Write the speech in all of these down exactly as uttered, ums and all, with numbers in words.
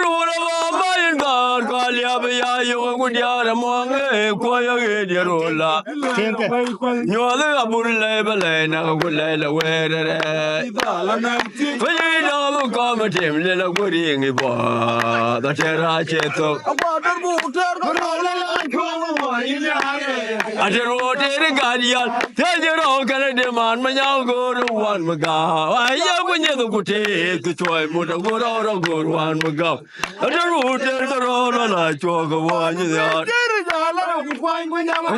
Rula baba in gar kali abiya yo ku diara mo nge ko ya ge dirola. Nyoda abur le bale na ku le le werere. Ko yi da bu ko ma tem le la ku ringi bo. Da tera che to. Ater wo ter gadial. Te jero kene de man ma nyaŋ goro wan ma ga. Wa ya ku nyedo ku te ku choi mu da goro ro goro wan ma ga. Ater wo ter goro la la chwa ga wa nyi ya.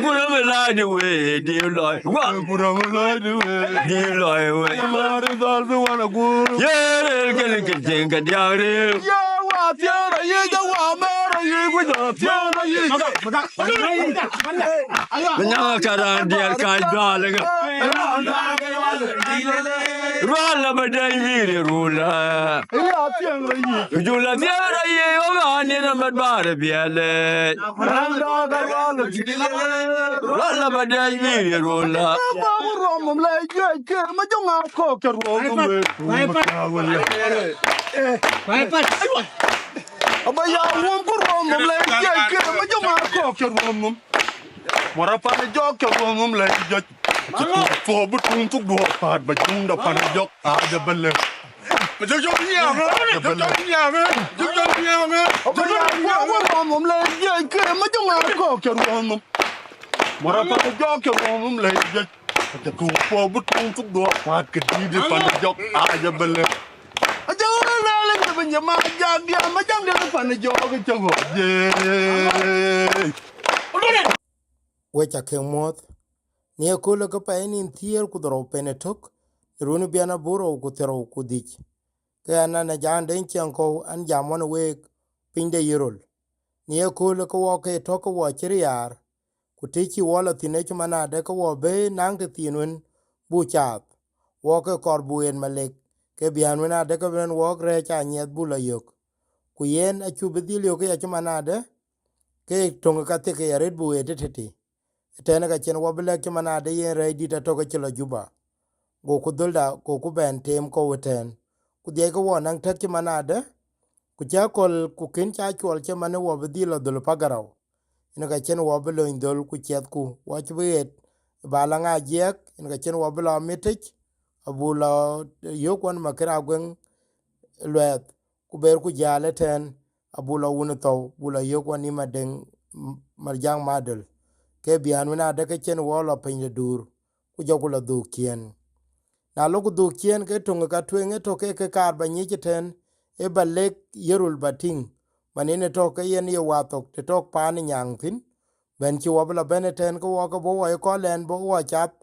Goro me la di we di loi. Wa goro me la di we di loi we. Mari dal du wana goro. Ye re kene ke jenga diare. Ye wa tiara ye da wa mera ye ku da tiara ye. Nyaŋa karan diɛt ka dɔl ŋa. Rual la ba dai wiri rula. Jula diɛt ra ye o ga ni na mat bare biɛle. Rual la ba dai wiri rula. Aba ya wum ku ruɔm num le jek ke ma jɔ ma kok ke ruɔm num. Mora pan jok ke ruɔm num le jek. Tuɔp bi tuŋ thuk duɔɔr paat ba juŋ da pan jok a de bele. Jok jok nyaŋ, jok jok nyaŋ, jok jok nyaŋ. Aba ya wum ku ruɔm num le jek ke ma jɔ ma kok ke ruɔm num. Mora pan jok ke ruɔm num le jek. Tuɔp bi tuŋ thuk duɔɔr paat ke dïït pan jok a de bele. Ajaŋ la la la ni ban jama jag dia ma jam de pan jok ke go. Ye. Wek ca ke muɔ̈th. Ni ëköölë ke pɛɛi nïn thiëër ku dhorou pen ëtök, në run bian aburou ku thiërou ku dhïc. Ke an, an, Ajaŋ de Ciɛŋkɔ̈u, an, jam ɣɔn week piny de Yirol. Ni ëköölë ke wɔ ke tɔ̈ ke wɔ cï riaar, ku të cï wɔ lɔ thïn ë cï man adë ke wɔ bë naŋ tëthiin wën buk caath, wɔ ke kɔɔr buk ɣet Malek, ke biän wën adë ke bɛ̈n wɔɔk rɛ̈ɛ̈c aa nyiɛth buk lɔ yök. Ku yen acuk bï dhil yök ë ya cï man adë, ke töŋ ë ka thiekic arëët buk ɣet ëtëtï. Ëtɛ̈ɛ̈n, ka cïn wɔ bï lɛ̈k cï man adë yen rɛ̈ɛ̈c dït atök acï lɔ Juba. Goku dhölda, goku bɛ̈n teem kɔ̈u ëtɛ̈ɛ̈n. Ku dhiɛckë wɔ naŋ tëk cï man adë, ku cä köl ku kën cä cuɔl cï man ë wɔ bï dhil lɔ dhöl ë Pagarau. Yen ka cïn wɔ bï lööny dhöl ku ciɛthku, wɔ cï bï ɣet ë ba la ŋa jiɛɛk, yen ka cïn wɔ bï lɔ mitic, abuk lɔ yök wën Makër Agueŋ luɛɛth, ku berku jäl ëtɛ̈ɛ̈n, abuk lɔ wun ë thou, buk lɔ yök wën ë Madeŋ, Marjaŋ Madöl. Ke biän wën adë ke cïn wɔ lɔ piny de duur, ku jɔku lɔ dhuk ciëën. Na lɔku dhuk ciëën, ke töŋ ë ka tueŋ ë tök ke ke kaar ba nyic ëtɛ̈ɛ̈n, ë ba lek Yirol ba tïŋ, man yen ë tɔ̈ ke yen ye wathok të tɔ̈k paan ë nyaŋ thïn, bɛ̈n cï wɔ bï lɔ bɛ̈n ëtɛ̈ɛ̈n, ke wɔ ke bɔ̈ wɔ ë kɔc lɛn bɔ̈ wɔ cath,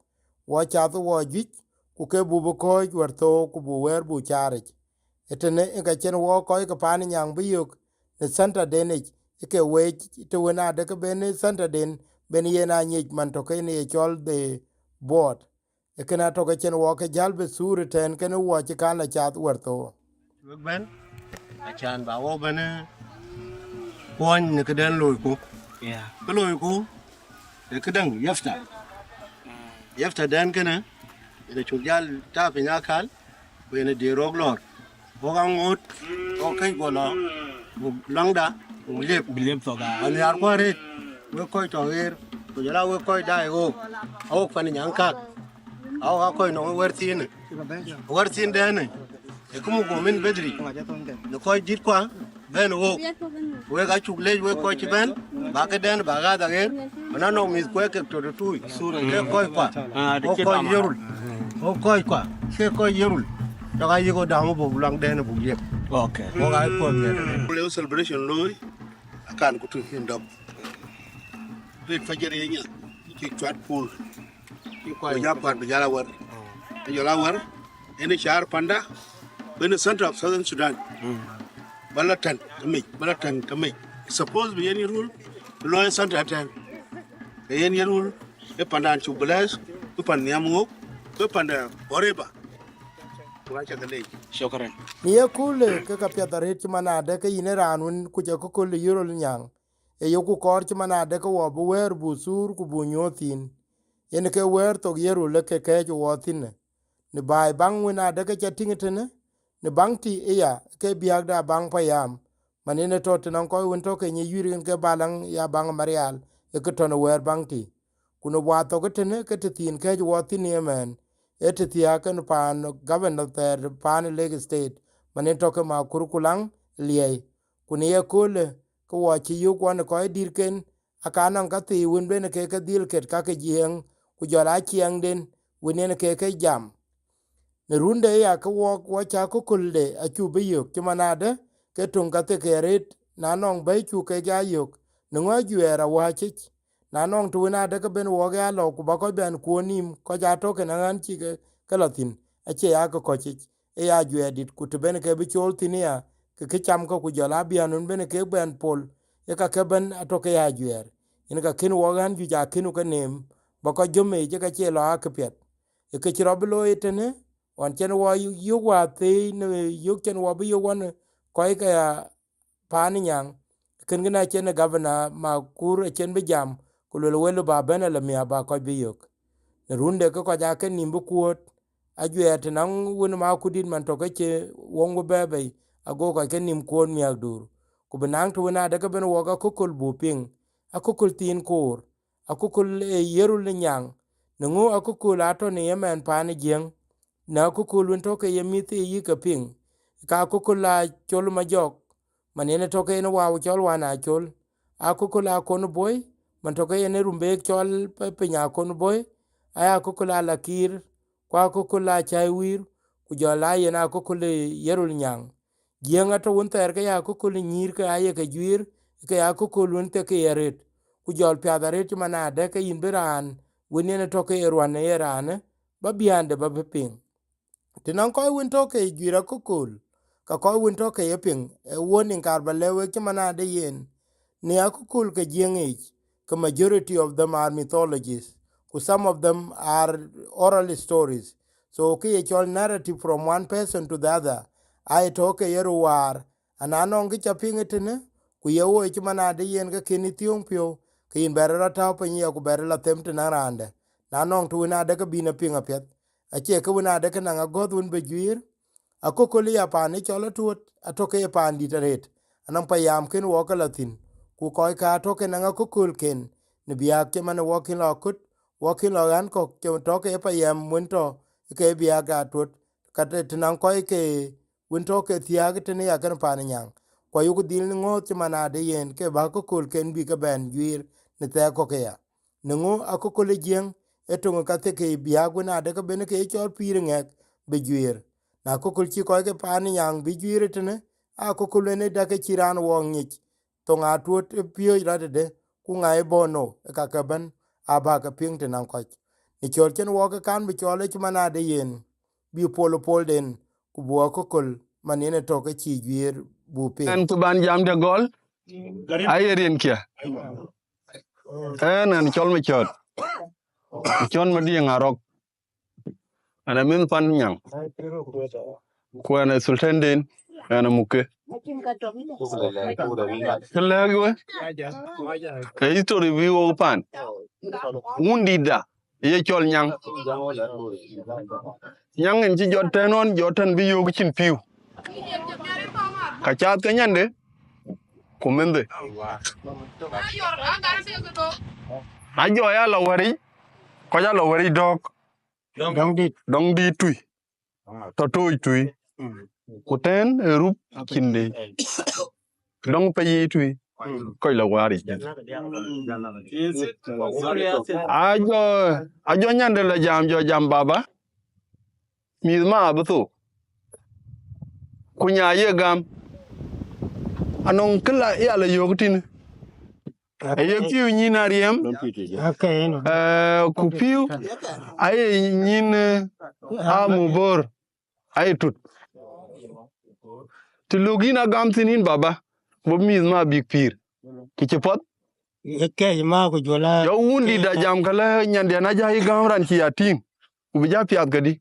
wɔ cath wɔ juëc, ku ke buk bï kɔ̈ɔ̈c wär thook, ku buk wɛ̈ɛ̈r buk caaric. Ëtënë ë ka cïn wɔ kɔc ke paan ë nyaŋ bï yök në thanthaden yic, ë ke weec të wën adë ke ben ë thanthaden ben yen aa nyic man tɔ̈ ke yen ye cɔl the board. Ë kën atɔ̈ ke cïn wɔ ke jäl bï thuur ëtɛ̈ɛ̈n kenë wɔ cï kan lɔ cath wär thook. Wek bɛ̈n, acan ba wɔ bɛ̈n, eh, kuɔny në këdɛn loiku. Yeah. Kë loiku, ë këdäŋ, yafta. Yafta dɛn kënë, yen acuk jäl tääu piny akäl, ku yen adï rok lɔɔr. Wok aŋoot, wok këc guɔ lɔ, buk luaŋda, buk liep. Bï liep thok, aa. Anhiaar kuɔ arëët, wek kɔc tɔ̈ ɣeer, ku jɔl aa wek kɔc daai ɣook, awok pan nyaŋ kak, awok aa kɔc nɔŋ wɛ̈r thiinë. Wɛ̈r thiin dɛɛnë, ë kë muk min bedri, në kɔc dït kua, bɛ̈n ɣook. Wek acuk leec wek kɔc cï bɛ̈n, ba këdɛn ba ɣaath aɣeer, bï na nɔŋ mïth kuɛɛk kek tɔ̈ tëtui, ke kɔc kua, wok kɔc Yirol, wok kɔc kua, ke kɔc Yirol, cɔk aa yïk ɣo däŋ buk luaŋdɛn buk liep. Okay. Wok aa kɔc miɛt. Ku le celebration looi, akan ku tïŋ cïn dɔ̈k. Rit fajar ye nyath, cï cuat pur. Ku ja kuat bï jäl awär. Bï jäl awär, ënë caar panda, ku ënë center of Southern Sudan. Ba la tɛ̈n ke mec, ba la tɛ̈n ke mec. Suppose bï yen Yirol, bï lɔ ë center tɛ̈n. Ke yen Yirol, ë pandan cuk bless, ku pan nhiam ɣok, ku panda forever. Ku aca ke leec. Shukran. Në ye köölë ke ka piɛth arëët cï man adë ke yïn ë raan wën kuc ë kököl ë Yirol nyaŋ. Ë yoku kɔɔr cï man adë ke wɔ bï wɛ̈ɛ̈r buk thuur ku buk nyuɔ̈th thïn. Yen ke wɛ̈ɛ̈r thok Yirol ë ke kɛ̈ɛ̈c wɔ thïn. Në baai baŋ wën adë ke ca tïŋ ëtënë, në baŋ tï ëya ke biäk da baŋ payam, man yen ë tɔ̈ të nɔŋ kɔc wën tɔ̈ ke nyic yuiir yen ke balaŋ ya baŋ Marial ë ke tɔ̈ në wɛ̈ɛ̈r baŋ tï. Ku në buath thok ëtënë ke të thiin kɛ̈ɛ̈c wɔ thïn ëmɛn, ee të thiääk kën paan governor thɛɛr paan Lake State, man yen tɔ̈ ke Makur ku Laŋ Liɛi. Ku në ye köölë ke wɔ cï yök wɔ në kɔc dïtken, aka nɔŋ ka thii wën ben ke ke dhil ket ka ke Jiëëŋ, ku jɔl aa ciɛɛŋden wën yen ke ke jam. Në runde ya ke wɔk wɔ cä akökölde acu bï yök cï man adë ke töŋ ka thek ke arëët, na nɔŋ bɛ̈i cu kek ya yök, në ŋö ajuɛɛr awääc yic. Na nɔŋ të wën adë ke ben wɔk ya lɔ ku ba kɔc bɛn kuɔ̈n nïïm, kɔc aa tɔ̈ kën aɣän cï ke, ke lɔ thïn, acie ya ke kɔc yic, ee ya ajuɛɛr dït, ku të ben ke bï cool thïn ëya, ke kë cam ke ku jɔl aa biän wën ben kek bɛn pol, ye ka ke bɛ̈n atɔ̈ ke ya ajuɛɛr. Yen ka kën wɔk ɣän juëc aa kënu ke neem, ba kɔc jɔ̈m yic, ye ka cie lɔ aa këpiɛth. Ë kë cï rɔt bï looi ëtënë, ɣɔn cïn wɔ yök wäthii në yök cïn wɔ bï yök wɔn kɔc ke ya paan ë Nyaŋ, kën kënë acïn ë governor Makur acïn bï jam, ku luel wël ba bɛ̈n ala miäk ba kɔc bï yök. Në runde ke kɔc aa ke nïïm bï kuööt, ajuɛɛr të naŋ wën Makurdït man tɔ̈ ke cï wöŋ bï bɛ̈ɛ̈i bei, ago kɔc ke nïïm kuööt miäk duur. Ku bï naŋ të wën adë ke ben wɔk akököl buk piŋ, akököl thiin koor, akököl ë yerul ë Nyaŋ, në ŋö akököl atɔ̈ në yemɛn paan ë Jiëëŋ, në akököl wën tɔ̈ ke ye mïth ë yïk ke piŋ, ka akököl aa col majɔk, man yen ë tɔ̈ ke yen ë wau cɔl wan aa col, akököl aa kon boi, man tɔ̈ ke yen ë rumbeek cɔl pe-, piny aa kon boi, aya akököl aa la kiir, ku akököl aa cäi wiir, ku jɔl aa yen akököl ë yerul Nyaŋ. Jiëëŋ atɔ̈ wën thɛɛr ke ya akököl ë nyïïr ke aye ke juiir, ke ya akököl wën thek ke ye arëët, ku jɔl piath arëët cï man adë ke yïn bï raan wën yen ë tɔ̈ ke ye ruän ë ye raanë, ba biäände ba bï piŋ. Të nɔŋ kɔc wën tɔ̈ ke juiir akököl, ka kɔc wën tɔ̈ ke ye piŋ, ë warning kaar ba lɛ̈k wek cï man adë yen, në akököl ke Jiëëŋ yic, ke majority of them are mythologies, ku some of them are oral stories. So kë ye cɔl narrative from one person to the other, aye tɔ̈ ke ye röt waar, ana nɔŋ kë ca piŋ ëtënë, ku ye woi cï man adë yen ke kën ë thiöŋ piɔ̈u, ke yïn bɛ̈ɛ̈r rɔt tääu piny ya ku bɛ̈ɛ̈r la them të naŋ raandë. Na nɔŋ të wën adë ke bïn e piŋ apiɛth, acie kë wën adë ke naŋ agɔ̈th wën bï juiir, akököl ë ya paan ë cɔl atuöt, atɔ̈ ke ye paan dït arëët, anɔŋ payam kën wɔ ke la thïn, ku kɔc ka atɔ̈ ke naŋ akökölken, në biäk cï man wɔ kën lɔ akut, wɔ kën lɔ ɣän kɔ̈k cï tɔ̈ ke ye payam wën tɔ̈ ke biäk atuöt, ka të, të naŋ kɔc ke wën tɔ̈ ke thiääk tënë ya kën paan ë Nyaŋ, ku ayuku dhil ŋɔ̈ɔ̈th cï man adë yen ke bä akökölken bï ke bɛn juiir në thɛɛk kɔ̈k ëya. Në ŋö akököl ë Jiëëŋ ë töŋ ka thek ke biäk wën adë ke ben ke ye cɔl pïïr ë ŋɛk bï juiir. Na akököl cï kɔc ke paan ë Nyaŋ bï juiir ëtënë, akököl wën ë dak ke cï raan wɔ ŋic, thoŋ atuöt ë piööc rɔt tëde, ku ŋa ë bɔ̈ nou, ë ka ke bɛ̈n aa bä ke piŋ të naŋ kɔc. Në cɔl cïn wɔ ke kan bï cɔl ë cï man adë yen, bï pol ë polden, ku buk akököl man yen ë tɔ̈ ke cï juiir buk piŋ. Ɛn ku ban jam de gɔl, aye riɛnkiɛ. Ɛn, ɛn cɔl Macɔt, Macɔt Madiŋ Arɔk. Ɛn a mïth pan Nyaŋ. Ku ɛn a sultanden, ɛn a muke. Kë lɛ̈k we, ke history bï wok pan. Wun dïtda, ye cɔl Nyaŋ. Nyaŋ en cï jɔt tɛ̈n ɣɔn, jɔt tɛ̈n bï yöök cïn pïu. Ka cath ke nyande, ku mendhe. Ajɔ ya lɔ wɛ̈ric, kɔc a lɔ wɛ̈ric dɔ̈ɔ̈k. Dɔŋdït. Dɔŋdït tui. Tɔ̈ tooc tui. Ku tɛ̈n ë rup cïn dë. Dɔŋ pɛ̈c yiic tui. Kɔc lɔ waaric. Ajɔ, ajɔ nyande lɔ jam, jɔ jam baba. Mïth ma abï thou. Ku nya ye gam. Anɔŋ kë la ya lɔ yök tïn. Aye pïu nyïn Ariɛm. Okay, no. Eh, ku pïu aye nyïn, eh, Amubor. Aye tut. Të luk yïn agam thïn yïn baba, bï mïth ma bïk pïïr. Kë cï path. Ye kɛc ma ku juɔl a. Jɔ wun dït da jam ka la nyandiɛn aja yï gam ran cï ya tïŋ. Ku bï ja piath kedï.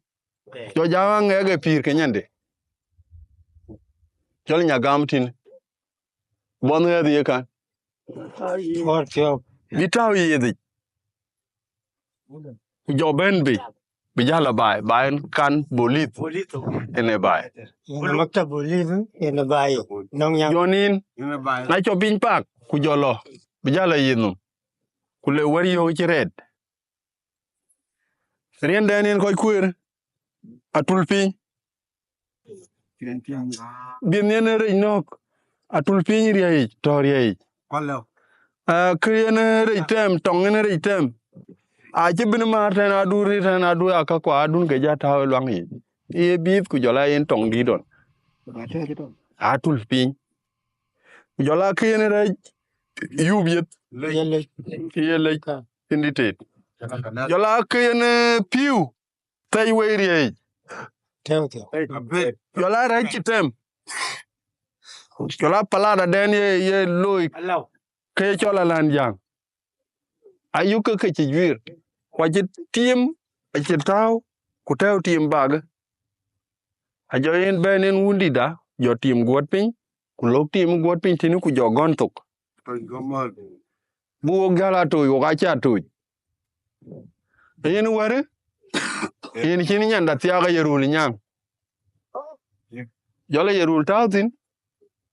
Jɔ ja ŋɛk ë pïïr ke nyande. Jɔl nya gam tïn. Bɔn ɣɛɛth ye kan. Bï tääu yethic. Ku jɔ bɛ̈n bei. bï jäl a baai, baai kan bolith. Ene baai. Yen maktab bolith, ene baai. Nɔŋ nyaŋ. Jɔ nin, na cɔ piny pak, ku jɔ lɔ, bï jäl a yith num. Ku le wär yök cï rɛɛt. Riɛndɛn yen kɔc kueer, atul piny. Biɛn yen rec nɔ̈k, atul piny riɛic, tɔ riɛic. Kë yen rec tɛm, tɔŋ yen rec tɛm. Acï bïn maar tɛn adur, tɛn adur, aka kua adun ke ja tääu ë luaŋ yic. Ye biith ku jɔl a yen tɔŋ dït ɣɔn. Atul piny. Ku jɔl a kë yen rec yup yeth. Ye lec. Ye lec. Ka. Cïn dït tet. Jɔl a kë yen, eh, piu. Thɛc wei riɛic. Tɛ̈u thiɔ̈k. Jɔl a rɛc cï tɛm. Jɔl a palat adɛn ye, ye looi. Ke cɔl alän jaŋ. Ayuk ke ke cï juiir. Ku acï tim, acï tääu, ku tɛ̈u tim bak. Ajɔ yen bɛ̈n yen wundïtda, jɔ tim guɔ̈t piny, ku lok tim guɔ̈t piny tënë ku jɔ gɔ̈n thok. Bï wok jäl atoc, wok acï atoc. Yen wär, yen cïn nyanda thiaak aye rul nyaŋ. Jɔl aye rul tääu thïn,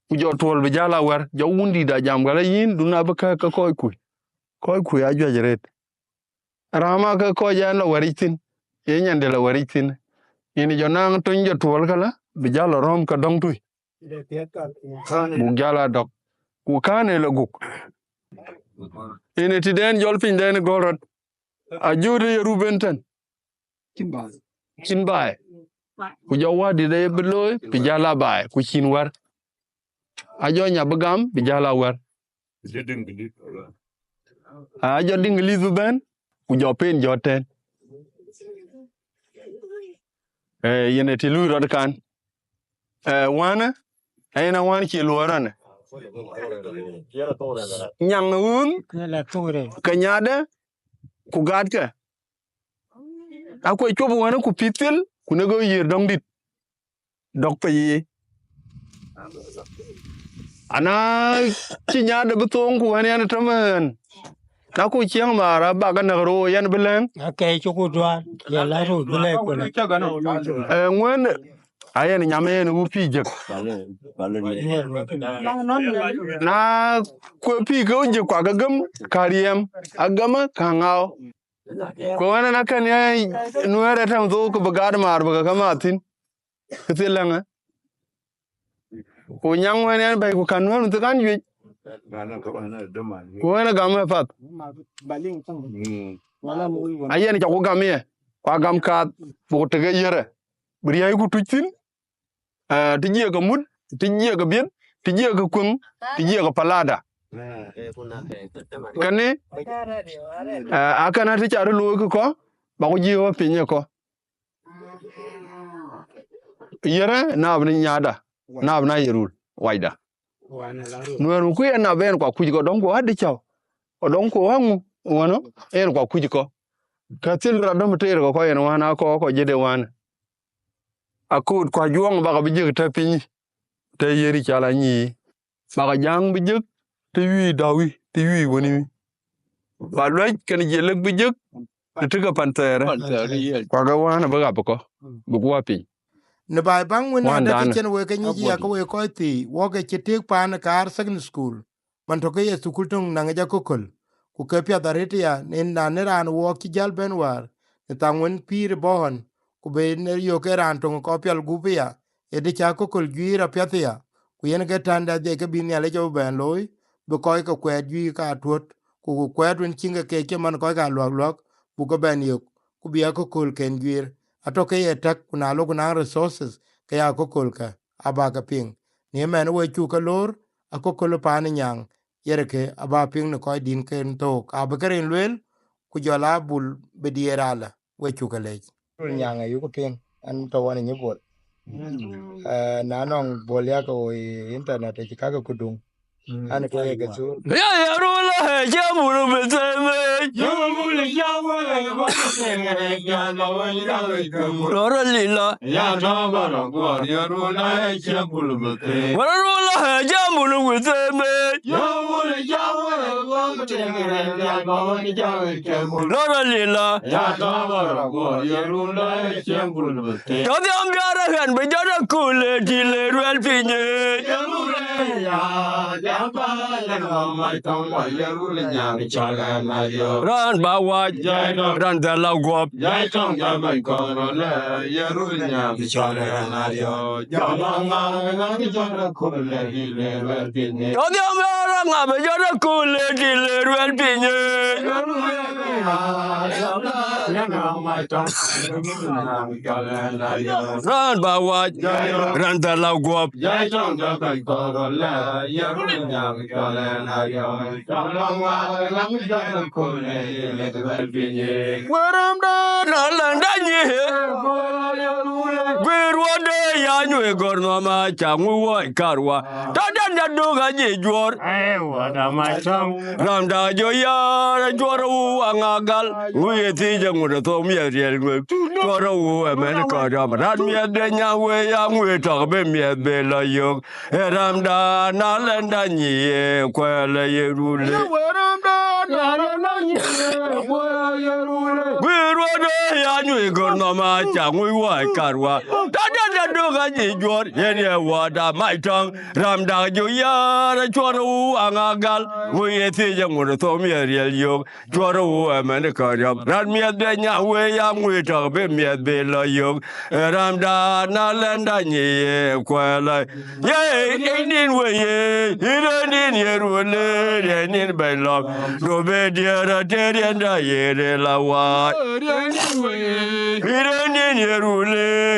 ku jɔ tuɔl bï jäl a wär, jɔ wundïtda jam gäl a yïn, dun abï kääk ke kɔc kuc. Kɔc kuc ajuëc arëët. Rama ke kɔc ɛn lɔ wär yic thïn, ye nyande lɔ wär yic thïn. Yen jɔ naŋ töny jɔ tuɔl këlä, bï jäl a rɔ̈m ke dɔ̈ŋ tui. Buk jäl a dɔ̈k. Ku kän ë lɔ guk. Yen ë tëden jɔl pinydɛn gɔl rɔt. Ajut ye Ruben tɛ̈n. Cïn baai. Ku jɔ wädït ë bï looi, bï jäl a baai, ku cïn wär. Ajɔ nya bï gam, bï jäl a wär. Ajɔ Diŋlith bï bɛ̈n, ku jɔ pen jɔ tɛ̈n. Eh, yen ë të lui rɔt kan. Eh, wään, eh, yen a wään cï luɔi rɔn. Nyaŋ wun, ke nyade, ku gaatkë. Akuec cuɔp wään ku pïth thil, ku në go yiër dɔ̈ŋ dït. Dɔ̈k piny yic. Ana cï nyade bï thoŋ ku wään yɛn tɔ̈ mɛn. Na ku ciɛŋ maar abak anäk rou yɛn bï lɛ̈ŋ. Akɛc cuk duan, ya la rou bï lɛ̈k ku lɛ̈k. Eh, ŋuɛ̈n, a yɛn nyam yɛn wu pïï jëk. Na ku pïï ke wu jëk kuak agäm, ka riɛm, agäm, ka ŋau. Ku wään na kën ya nuɛɛr ë tɛ̈m thou ku bï gaat maar bï ke ke maath thïn. Kë thil läŋë. Ku nyaŋ wën ɛn bɛ̈i ku kan wën thï kan juëc. Ku wën gam ë path. Ayen cɔk ku gam ye. Ku agam kaath. Buk tëk ë yërë. Bï riäi ku tuc thïn. Eh, të jiëk ë mut, të jiëk ë bieth, të jiëk ë kuëŋ, të jiëk ë palada. Kënë, eh, akënë të ca röt looi kë kɔ̈, ba ku jiëk ë piny ë kɔ̈. Yërë, naap në nyada, naap na ye rul, wacda. Nuɛɛr ku yen naap yen kua kuc kɔ̈, dɔŋ ku adï cäu. Dɔŋ ku aŋu, wänö, yen kua kuc kɔ̈. Ka thil rɔt dɔm tëër kɔ̈ kɔ̈ yen wän akɔ̈ kɔ̈ jëde wän. Akut kua juɔŋ bak bï jëk tɛ̈ piny, tɛ̈ yeri cal anyii. Bak jaŋ bï jëk, tɛ̈ yui däwi, tɛ̈ yui wëni. Ba luɛc kën jiëlëk bï jëk, tɛ̈ tëkë pan thɛɛrë. Pan thɛɛrë, yes. Kuak ë wään abï ɣap ë kɔ̈, bï guɔ piny. Në baai baŋ wën wään adë ke dan cïn wek ke nyic ya ke wek kɔc thii, wok ke cï tëëk paan ë kaar secondary school, man tɔ̈ ke ye thukul töŋ naŋ ë ja kököl, ku ke piath arëët ya, nin na në raan wok cï jäl bɛ̈n wäär, në thaŋ wën pïïr ë bɔ̈ ɣɔn, ku bï në yök ke raan töŋ kɔc pial gup ëya, ë të ca kököl juiir apiath ëya, ku yen ke tän dɛ dhiëc ke bï Nhialic abï bɛ̈n looi, bï kɔc ke kuɛɛt juiir ka tuöt, ku ku kuɛɛt wën cïn ke keek cï man kɔc ka luäk luäk, buk ke bɛ̈n yök, ku bï akököl ken juiir, atɔ̈ ke ye täk, ku na lok ku naŋ resources, ke ya akököl kë, aba ke piŋ. Në ëmɛn we cuk ke loor, akököl ë paan ë nyaŋ, yɛrkë aba piŋ në kɔc dïn ken thook, abï ke rin lueel, ku jɔl a bul bï diëër alë. We cuk ke lec. Nyaŋ ayuk piŋ, an tɔ̈ wan ë nyi bol. Eh, na nɔŋ bol yak wo internet, acï kakë kuduŋ. An ke ye ke thur. Ya, ya, rula, he, ya, mulu, beteme. Ya, mulu, ya. Lɔr alila. Wala rula jambul within me. Lɔr alila. Tɔdhi am biara ɣɛn bï jɔt akul ë tïl ë ruɛl piny. Raan ba wac, raan dhɛl la guɔp. Tɔdhi am biara ŋa bï jɔt akul ë tïl ë ruɛl piny. Raan ba wac, raan dhɛl la guɔp. Wërëm dä na läŋ dä nyi. Guiir wä de ya nyuë gɔ̈r nhɔm a ca ŋu wɔi karwa. Tɔdän ja duk a nyi juɔr. Ram da jɔ yar juɔr wu aŋa gal. Ŋu ye thiëc aŋut thok miɛth riɛl ŋuëk. Juɔr wu ëmɛn kɔc rɔm rat miɛth de nyaŋ wëë ya ŋuëë tɔk bï miɛth bï lɔ yök. Ë ram da na lɛn da nyi ye kuɛl ye rule. Guiir wä de ya nyuë gɔ̈r nhɔm a ca ŋu wɔi karwa. Tɔdän ja duk a nyi juɔr yen ye wä da mac tɔŋ. Ram dak jɔ yar cuɔr wu aŋa gal. Ŋu ye thiëc aŋut thok miɛth riɛl yök. Cuɔr wu ëmɛn kɔc riɔp rat miɛth de nyaŋ wëë ya ŋuëë tɔk bï miɛth bï lɔ yök. Ë ram da na lɛn da nyi ye kuɛl ye nin wëë ye. Rin nin ye rule rin nin bɛ̈ny lɔm. Du bï diɛɛr ater yen da ye ril a wac. Rin nin ye rule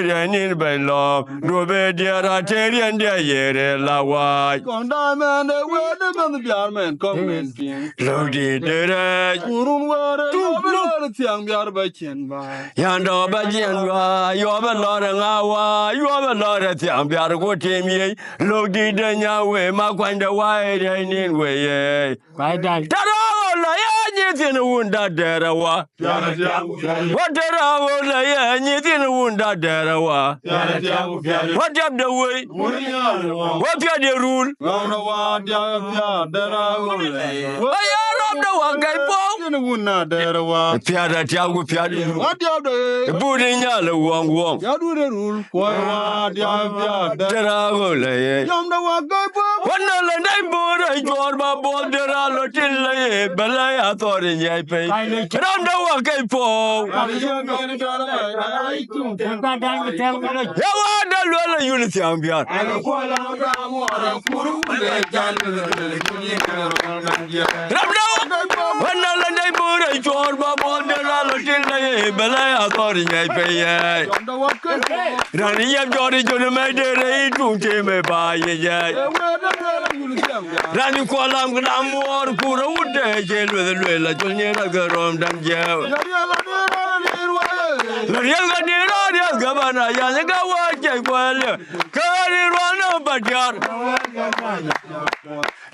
rin nin bɛ̈ny lɔm. Du bï diɛɛr ater yen da ye ril a wac. Kɔn damen ë wëët ë mɛnh biar mɛn kɔŋ mɛn piŋ. Lok dït de rɛɛc. Ku run wëër ë yɔp ë lɔr thiäŋ biar bä cien bä. Yan dɔ bä cien bä yɔp ë lɔr ë ŋa wa yɔp ë lɔr ë thiäŋ biar ku tim yic. Lok dït de nya wëë ma kuany de wa ë riɛc nin wëë ye. Tɛ̈rë ɣöl ë ye nyi thiin wun da dɛɛr ë wa. Wä tɛ̈rë ɣöl ë ye nyi thiin wun da dɛɛr ë wa. Wä tiap de wëi. Wä piat ye rul. Wä ya rɔm de wa gɛc puɔ̈u. Piat atiap ku piat ye rul. Buni nyal ë wuɔŋ wuɔŋ. Tɛ̈rë ɣöl ë ye. Wä na lɔ ndɛc böör ë cuɔɔr ba buɔl de ra lɔ tin lɔ ye bɛ lɔ ya thɔɔr ë nyiɛc pei. Ram de wa kec puɔ̈u. Ya wa da luel ë yun thiaŋ biar. Ram de wa. Wä na lɔ ndɛc böör ë cuɔɔr ba buɔl de ra lɔ tin lɔ ye bɛ lɔ ya thɔɔr ë nyiɛc pei ye. Raan yɛp jɔt ë jön ë mɛc de rɛi tuŋ tim ë ba ye jɛɛc. Raan kuɔl lam këdam muɔɔr ku rɔt wut de cï lueth lueel la col nyin rɔt ke rɔm däŋ jiɛɛu. La riɛl ke dït rɔt riɛth ke bän a yäth ke wä cɛc kuɛl ye ke ɣän ë ruɔl në bä diäär.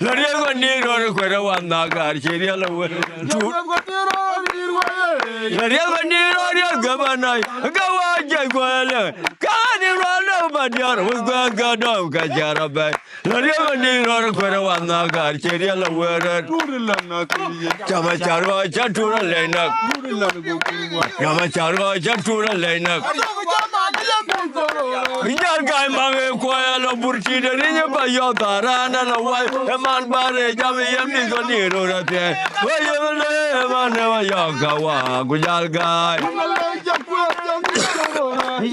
La riɛth ke dït rɔt kuɛt ë wan nhak gaar cï riɛl ë wël tu. La riɛth ke dït rɔt riɛth ke bän a ke wä cɛc kuɛl ye ke ɣän ë ruɔl në bä diäär wël kuɛth ke dɔm ke cä rɔt bɛ̈i. La riɛl ke dït rɔt kuɛt ë wan nhak gaar cï riɛl ë wël rɛt. Cam acar ɣɔc cä tur alɛc näk. Cam acar ɣɔc cä tur alɛc näk. Jäl gäi maŋ ë kuɔɔc alɔ burti de ric ë ba yɔ̈th thaar raan alɔ wai ë man bä rëëc jam ë yem mïth kɔn dït röör athiɛɛi. Wä yem le ë man ë wa yɔ̈k ka wa ku jäl gäi.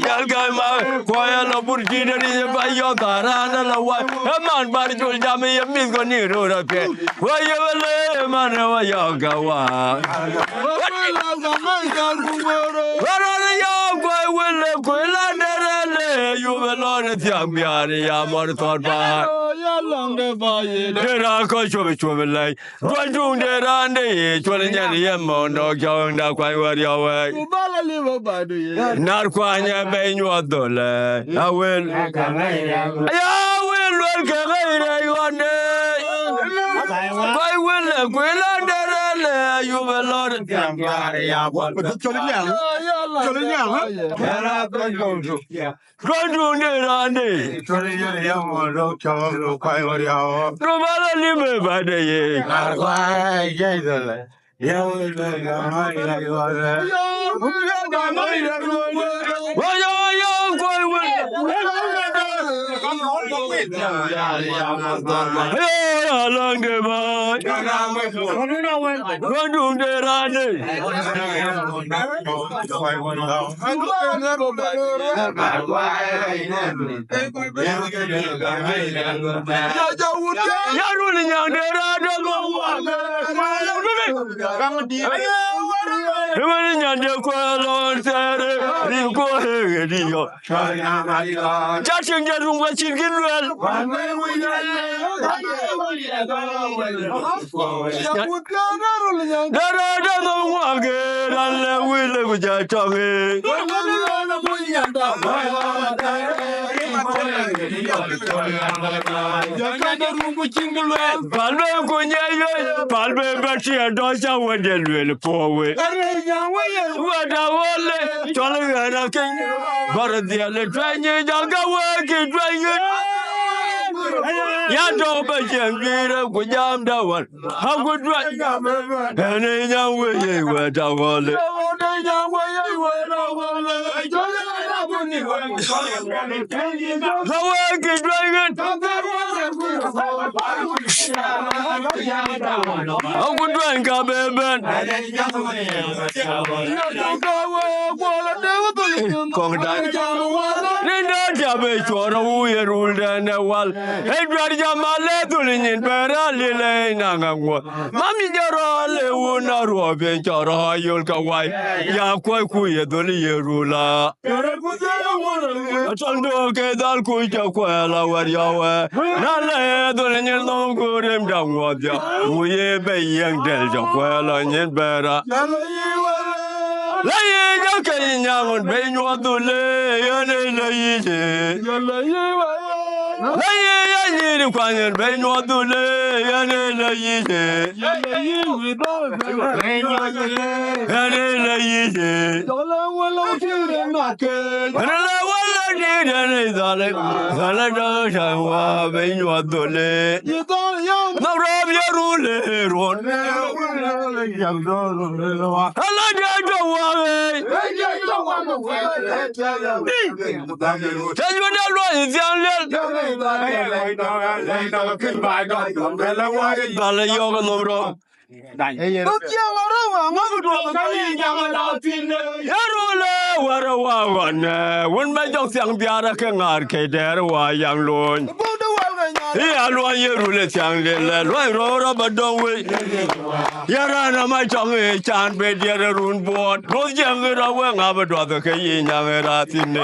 Jäl gäi maŋ kuɔɔc alɔ burti de ric ë ba yɔ̈th thaar raan alɔ wai ë man bär col jam ë yem mïth kɔn dït röör athiɛɛi. Wä ye wä le man ë wa yɔ̈k ka wa. Wä rɔt yɔ̈k kuɔi wël ë kuël an dɛ̈t rɛl ë yup ë lɔ̈ɔ̈r ë thiäŋ biaar ë ya mɔ̈r thɔ̈t bä. Dë raan kɔc cuɔp ë cuɔp ë lɛc. Duɔl tuŋ de raan de ye cuɔl nyan ye mɔ̈ɔ̈n dɔ̈k cɔ̈ɔ̈ŋ da kuany wär yɔ̈k wɛ̈ɛ̈c. Nar kuany ë bɛ̈ny nyuɔth dhöl ë awël. Aya wël luel ke ɣɛ̈i rɛɛc ɣɔn de. Kɔc Lɛ kuël adɛrɛ lɛ yup ë lɔr. Cɔl nyaŋ, cɔl nyaŋ, ha? Rɔ̈ɔ̈cduŋ de raande. Rubala lim ë bade ye. Yarun nyan de rada go wa. Himani nyan de ko lon sere ri ko he di yo. Chatin de rung wa chin kin wel. Dara da no wa ge ran le wi le gu ja tong e. Pal be ku nye ye, pal be be tie do cha we de luel po we. Wa da wole, chol ga na kin. Bar dia le twa ni ja ga we ki twa ni. Ya do be chen bi re ku jam da wan. Agutuany, ene nyaŋ wei ye wɛ̈t awɔl. Ka wek kï tuany ɣet. Agutuany ka be bɛ̈n. Kɔŋ dac. Rin dee tiap ë cuɔɔr awuc ë rul dɛn ë wal. Ë juɛ̈r jam alɛ dhul nyin bɛ̈ɛ̈r alil ë naŋ aŋuɔ̈th. Mam yï jɔ rɔ̈ɔ̈l ë wun aruɔ̈ɔ̈p yen cɔ rɔ̈ɔ̈l yol ke wai. Ya kuɔ̈c ku ye dhul ye rula. Atɔŋ duɔ̈ɔ̈k ke dhal kuc cɔ kuɛɛl awär yɔ̈ɔ̈k ë. Na lɛ dhul nyin nhom ku rim dam ŋuɔ̈th ya. Ku ye bɛ yiëŋ dɛl cɔ kuɛɛl anyin bɛ̈ɛ̈r a. La yic akeny nyaŋ ɣɔn bei nyuɔth dhule, yen ë la yic ë. La yic anyïïr kuany ɣɔn bei nyuɔth dhule, yen ë la yic ë. Yen ë la yic ë. Yen ë la wal la dïït yen ë dhal, dhal dɔ̈ɔ̈r cäŋ wa bei nyuɔth dhule. Nhom rɔ̈ɔ̈p ye rul ë ruɔ̈n. Ala dia jɔ wa wei. Cä ju da luɔi thiaŋ liɛl. Bala yɔ̈ɔ̈k nhom rɔ̈ɔ̈p. Ye rul ë wär wa ɣɔn, wun bɛ jɔk thiaŋ biaar ke ŋaar ke dɛɛr wa yaŋ luɔny. Ë ya luɔny ye rul ë thiaŋ liɛl, luɔny rɔ̈ɔ̈r abä dɔ̈ŋ wei. Ye raan amac tɔŋ ë can be diɛt ë run buɔɔt. Duɔth jiɛŋ ë rɔt weŋ abï duɔth ke yï nyaŋ ë rath thïn ë.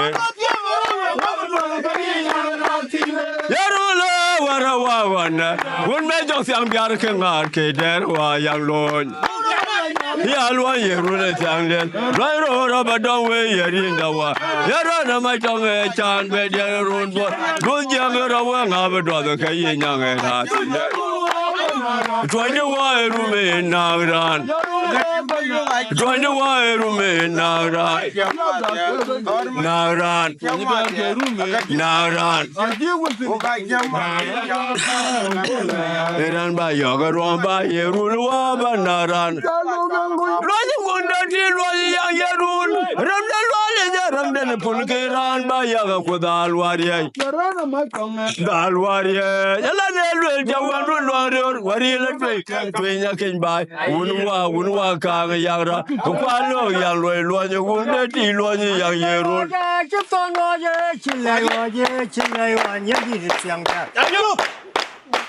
Ye rul ë wär ë wa ɣɔn, wun bɛ jɔk thiaŋ biaar ke ŋaar ke dɛɛr wa yaŋ loony. Ya luɔny ye rul ë thiaŋ liɛl. Luɔny rɔ̈ɔ̈r abä dɔ̈ŋ wei ye rinda wa. Ye raan amac tɔŋ ë can be diɛt ë run buɔɔt. Duɔth jiɛŋ ë rɔt weŋ abï duɔth ke yï nyaŋ ë rath. Tuɔnyde wa ë rum ë naŋ raan. Tuɔnyde wa ë rum ë naŋ raan. Naŋ raan. Naŋ raan. Ë raan ba yɔ̈ɔ̈k ë ruɔ̈ɔ̈n ba ye rul wa ba naŋ raan. Luɔny ŋun dɔ̈ tï luɔny yaŋ ye rul. Rem de luɔny ë jɛ rem de në pun ke raan ba yɔ̈ɔ̈k ë kuoth aluar yɛc. Dhal wär ye, yala ne luel ja wän run luɔn rior, wär ye la tueny, tueny akeny baai. Wun wa, wun wa kaŋ yak ra, ku kuan lo yan luɔi luɔny, wun de ti luɔny yang ye run. Ci thon wo ye, ci lɛi wo ye, ci lɛi wo ye, di de thiaŋ da.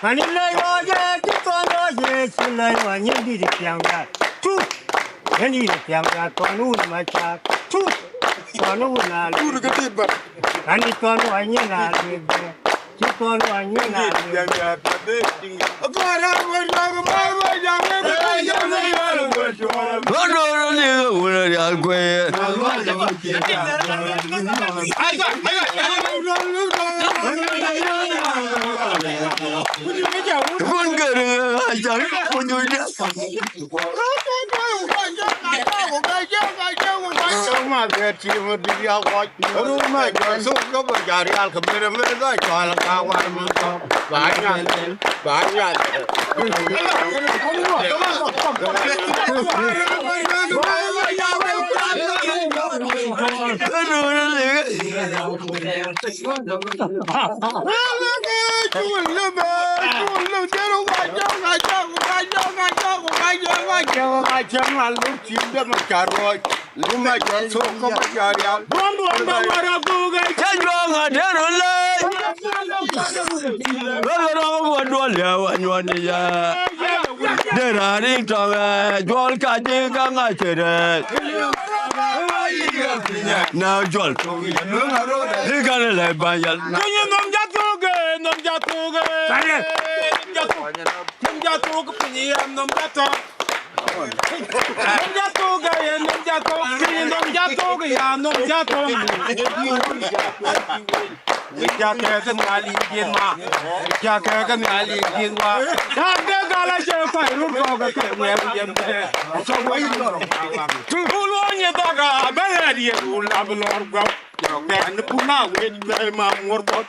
Ani lɛi wo ye, ci thon wo ye, ci lɛi wo ye, di de thiaŋ da. Tu. Yen yïn piɛŋda thɔn wun ma cak. Tu. Thɔn wun a lek. Ani thɔn wa nyin a lek. Ci thɔn wa nyin a lek. Thɔn wun a lek, wun a rial kuɛɛr. Kun gɛr a cak. Derari tɔŋ juɔl ka ji ka ŋa cere. Na juɔl. Ikan le banyal. Kini nom jatuge, nom jatuge. Nom jatuge, nom jatuge, piny ya nom jatuge. Nom jatuge, ye nom jatuge, piny nom jatuge, ya nom jatuge. Jakek ni ali jin ma. Jakek ni ali jin wa. Jakek ala je ko rur ko ke ke we jin. Tulo ni daga be ye ula blor go. Ken puna we be ma mor bot.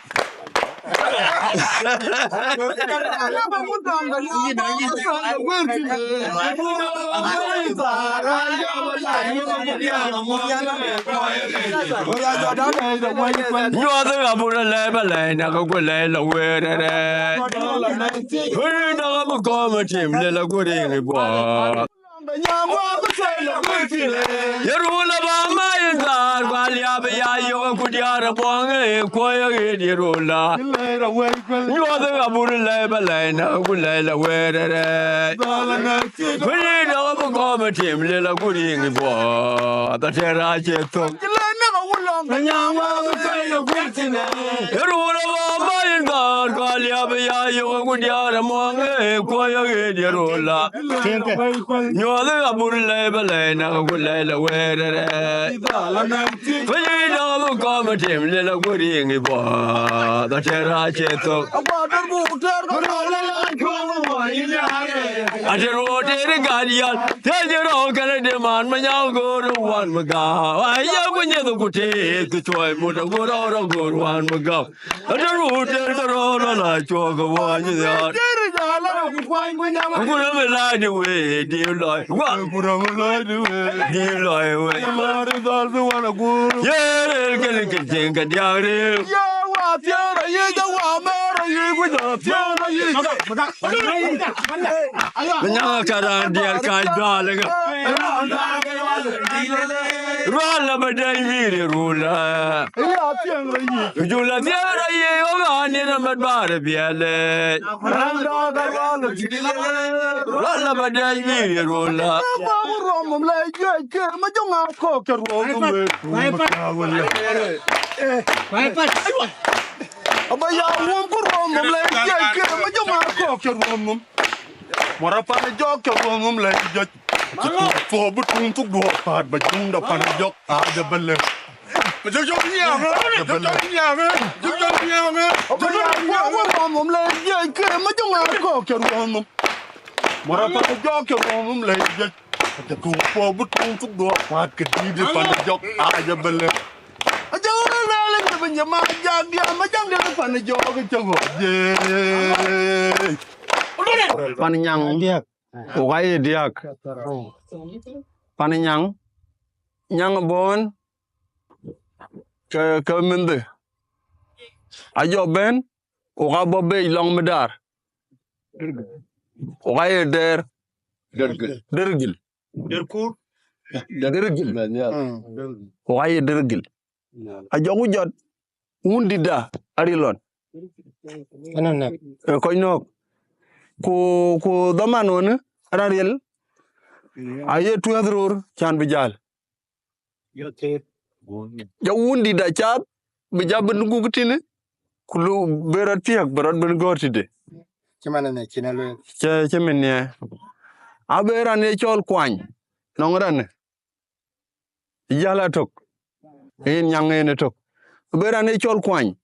Nyuɔth ë abur ë lɛ̈i bä lɛ̈i, na ke ku lɛ̈i la wëër ë rɛɛc. Wëër dɔk abï kɔ̈ɔ̈m ë tim, lël aguɔ riŋ ë buɔɔth. Ye run abä ma yïn thaar, ku aliap ë ya yök ku diäär ë buɔŋ ë kuɔ̈i ë ɣet ye run la. Nyuɔth ë abur ë lɛ̈i bä lɛ̈i, na ke ku lɛ̈i la wëër ë rɛɛc. Ku yïn dɔk abï kɔ̈ɔ̈m ë tim, lël aguɔ riŋ ë buɔɔth, ater aa cie thök. Run abä ma yïn gɔ̈ɔ̈r, kɔc liääp ë ya yök ku diäär ë muɔ̈ŋ ë kuɔ̈c ë ɣet ye röl la. Nyuɔth ë abur lɛ̈i bä lɛ̈i, na ku lɛ̈i la wëër ë rɛɛc. Ku yïn dɔk abï kɔ̈ɔ̈m ë tim, lël aguɔ riŋ ë buɔɔth, ater aa cie thök. Ater wo ter ë gat yal, thiëc ë rɔ̈u kënë de man, ma nyaŋ goor ë wan mi gam. Wa ye ku nyeth ku teeth, ku cuɔi mut aguɔ rɔ̈u rɔ̈u goor wan mi gam. Ater wo ter ke rɔ̈u lɔ la cuɔk ke wany yal. Ku rɔ̈u mi la di wee, di lɔi. Wa. Ku rɔ̈u mi la di wee. Di lɔi wee. Ye rel kënë kë cieŋ ke diäk rel. Ye wa thiëër ayic, ye wa mɛɛr ayic, ku jɔ thiëër ayic. Nyaŋ ka raan diɛɛr ka jual ë ŋa. Rual la bä dɛny wiir ye run la. Jula thiëër ayic, ɣɔ̈k an, yen amat baar ë biɛl ë. Rual la bä dɛny wiir ye run la. Ruɔm mum la juëc ke ma jɔŋ a kɔɔk ke ruɔm mum. Aba ya wuɔm ku ruɔm mum la juëc ke ma jɔŋ a kɔɔk ke ruɔm mum. Mɔra pan jɔk ke ruɔm mum la juëc. Ci ku thuɔɔk bï tuŋ thuk duɔɔk paat ba juŋda pan jɔk a jabele. Jɔk jɔk yam, jɔk jɔk yam, jɔk jɔk yam. Aba ya wuɔm ku ruɔm mum la juëc ke ma jɔŋ a kɔɔk ke ruɔm mum. Mɔra pan jɔk ke ruɔm mum la juëc. Aca tuŋ puɔ̈u bï tuŋ thuk duɔɔk kuat ke dïït ë pan jɔk a jabele. Aca ɣöö lɛl ë ke bï nyɛ ma jak diam ma jaŋ de pan jɔk ë cä ɣɔ̈k. Pan nyaŋ diäk, ku ka ye diäk. Pan nyaŋ, nyaŋ bɔ̈n ke, ke mendhe. Ajɔ bɛ̈n, ku ka bɔ̈ bei lɔŋ mi daar. Ku ka ye dɛɛr. Dergil. Dergil. Dergil. Ku ka ye dergil. Ajɔku jɔt wundïtda aril ɣɔn. Ë kɔc nɔ̈k. Ku, ku dhaman ɣɔn ë raan riɛl aye tuɛ̈th röör cän bï jäl. Jɔ wundïtda cath bï jɔ bï guk tïnë, ku lu bï rɔt thiëk bï rɔt bï gɔ̈ɔ̈r tëde. Cï man ënë cïn ë lueel. Cë, cï min nhiɛɛr. Abï raan ye cɔl kuany nɔŋ raan ë jäl atök. Yen nyaŋ en ëtök. Abï raan ye cɔl kuany.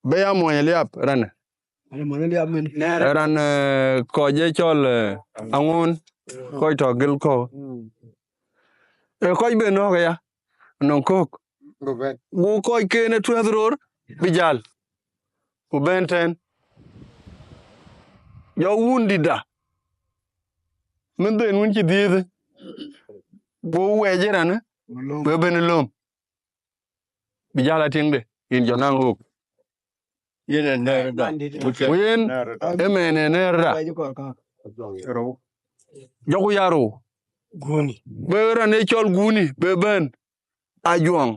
Bï ya muɔny aliap raan ë. Ë raan, eh, kɔc ë cɔl, eh, aŋoon, kɔc tɔ̈ gël kɔ̈u. Ë kɔc ben nɔ̈k aya, nɔŋ kök. Go kɔcken ë tuɛth roor bï jäl, ku bɛ̈n tɛ̈n. Jɔ wun dïtda, min dhën wun cï dhiëëth, go wɛɛc ë raan, we ben lööm. Bï jäl a tiŋde, yïn jɔ naŋ ɣöök. Yen ë nɛ̈ɛ̈rda. Ku yen ëmɛn ë nɛ̈ɛ̈rda. Jɔku ya rou. Be raan ë cɔl Guni, be bɛ̈n. Ajuɔŋ.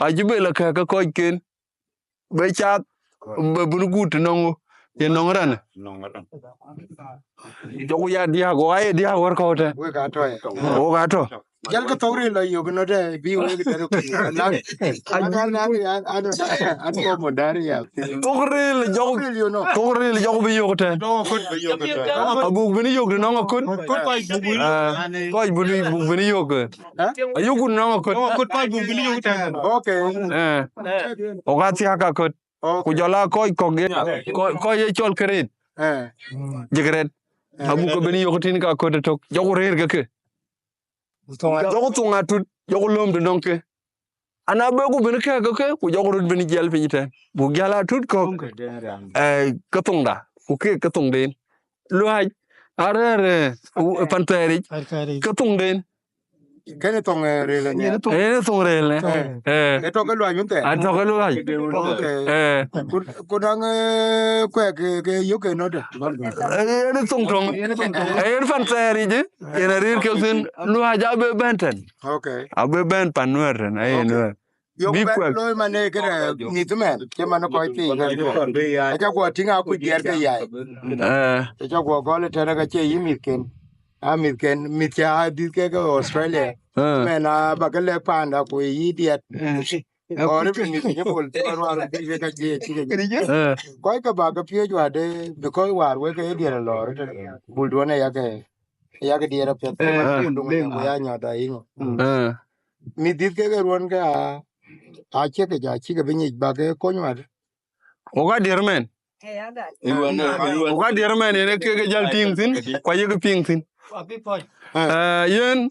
Acï be lɔ kɛ̈k ke kɔcken. Be cath, be bun gut nɔŋ ɣo, ye nɔŋ raan. Jɔku ya diäk, wok aye diäk wär kɔ̈u tɛ̈n. Wek atɔ̈. Wok atɔ̈. Jal ke thok ril lɔ yök nɔt, eh, bï wek tɛ̈n ku. Thok ril, jɔku, thok ril jɔku bï yök tɛ̈n. Abuk bïn yök tɛ̈ nɔŋ aköt. Eh, kɔc bïn, buk bïn yök. Ayuk nɔŋ aköt. Okay. Eh. Wok athiäk aköt. Ku jɔl a kɔc kɔ̈k ye, kɔc, kɔc ye cɔl këret. Jëkëret. Abuk ke ben yök tïn ka aköt ëtök. Jɔku rëër ke ke. Jɔku thoŋ atut, jɔku lööm tɛ̈ nɔŋ ke. Ana be ku ben kɛ̈k ke ke, ku jɔku röt ben jiɛl piny tɛ̈n. Buk jäl atut kɔ̈k. Eh, ke thoŋda, ku kek ke thoŋden. Luac, arɛ̈ɛ̈r, eh, pan thɛɛric, ke thoŋden. Kënë thoŋ, eh, rëër ënë. Ënë thoŋ rëër ënë. Eh. Ë tɔ̈ ke luac wun thɛɛr. A tɔ̈ ke luac. Okay. Eh. Ku, ku daŋ, eh, kuɛk ke, ke yök ke nɔt. Eh, ënë thoŋ töŋ. Eh, yen pan thɛɛric, yen arëër ke thïn luac abe bɛ̈n tɛ̈n. Okay. Abe bɛ̈n pan Nuɛɛr tɛ̈n, aye Nuɛɛr. Yok bï kuɛk looi man ë kënë mïth mɛn, cï man kɔc thii. Aca guɔ tïŋ akuc diɛɛr ke yai. Eh. Aca guɔ gɔl ë tɛ̈n ka cie yï mïthken. A mïthken, mïth cä a dhiëth ke ke Australia. Eh. Mɛn a ba ke lɛ̈k paanda ku yï diɛt. Eh. Ɣɔn ë mïth ke nyepol, cï man war bï ke ka cie cï ke. Eh. Kɔc ke ba ke piööc wade, because war wek ke ye diɛt lɔɔr. Bul duɔn ë yakë, yakë diɛt apiɛth. Eh. Ku ya nyɔt a yïŋö. Eh. Mïth dhiëth kek ë ruɔn ke a, a ciek ke ja cï ke bï nyic ba ke kony wade. Wok adiɛr mɛn. Wok adiɛr mɛn yen ë kek ë jäl tïŋ thïn, ku ayek piŋ thïn. Eh, yen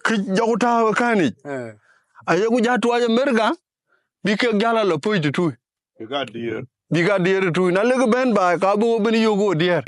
kë jɔku tääu ë kän yic. Eh. Ayeku ja tuɔɔc Amerika, bï kek jäl a lɔ pöc tëtui. Bïk adiɛɛr. Bïk adiɛɛr tui. Na lek bɛ̈n baai, ka bï wo ben yök wo diɛɛr.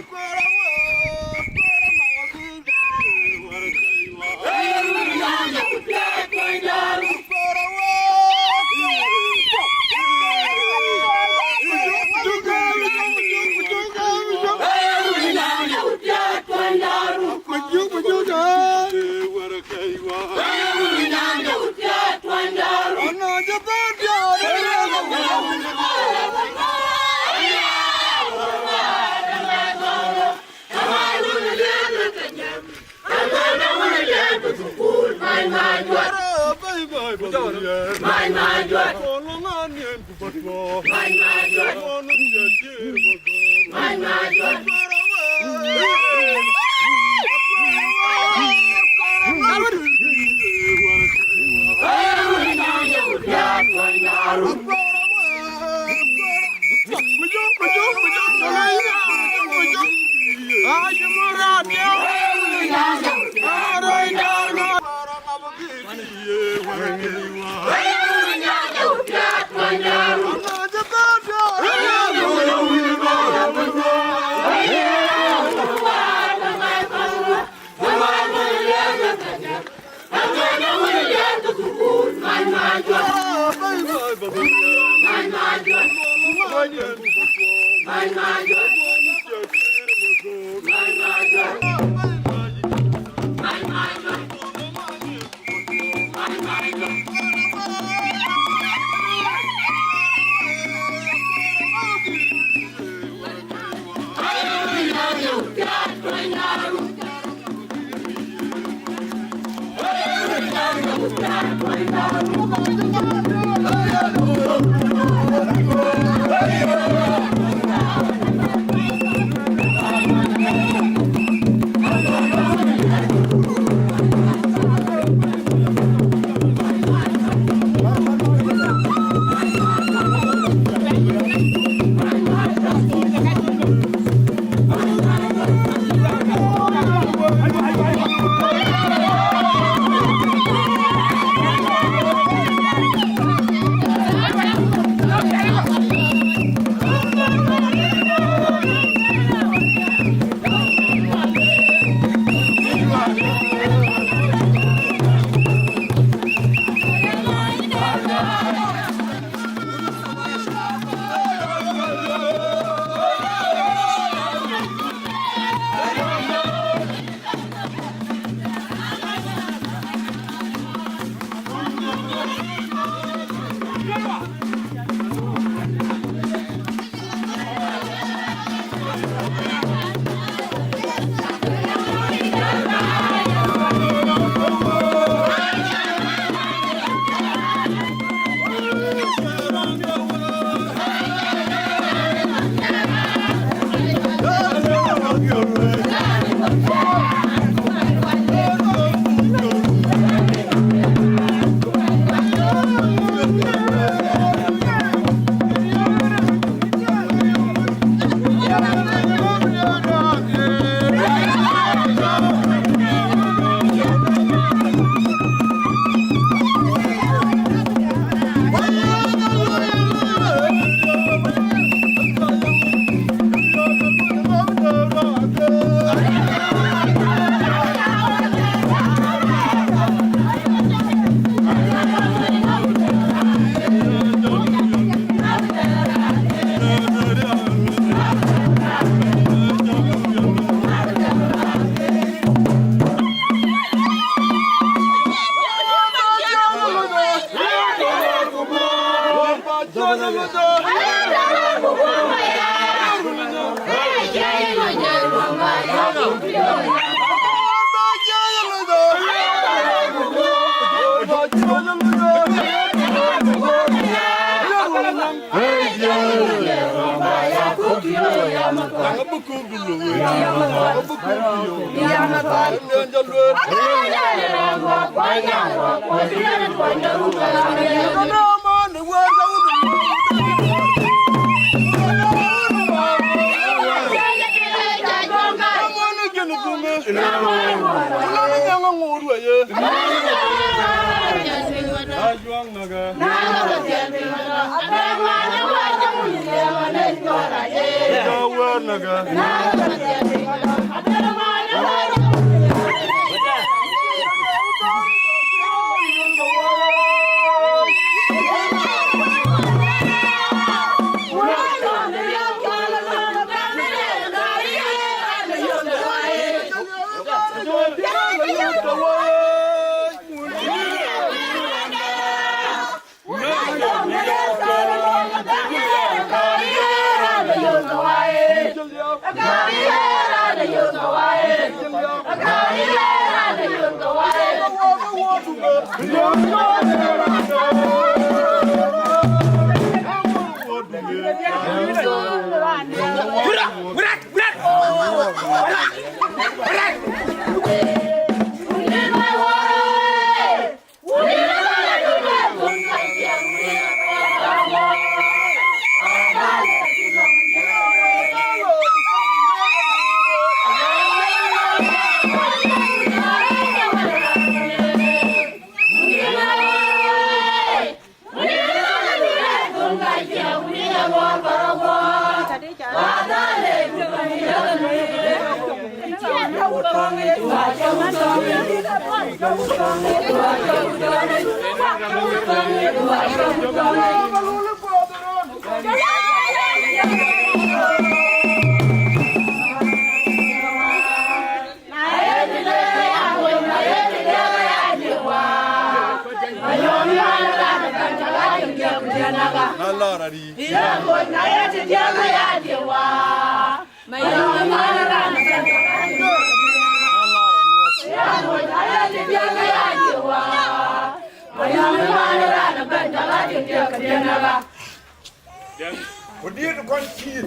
Ku diëët kɔc cïï.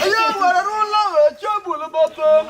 Aye wär run la we cä bul bä thöŋ.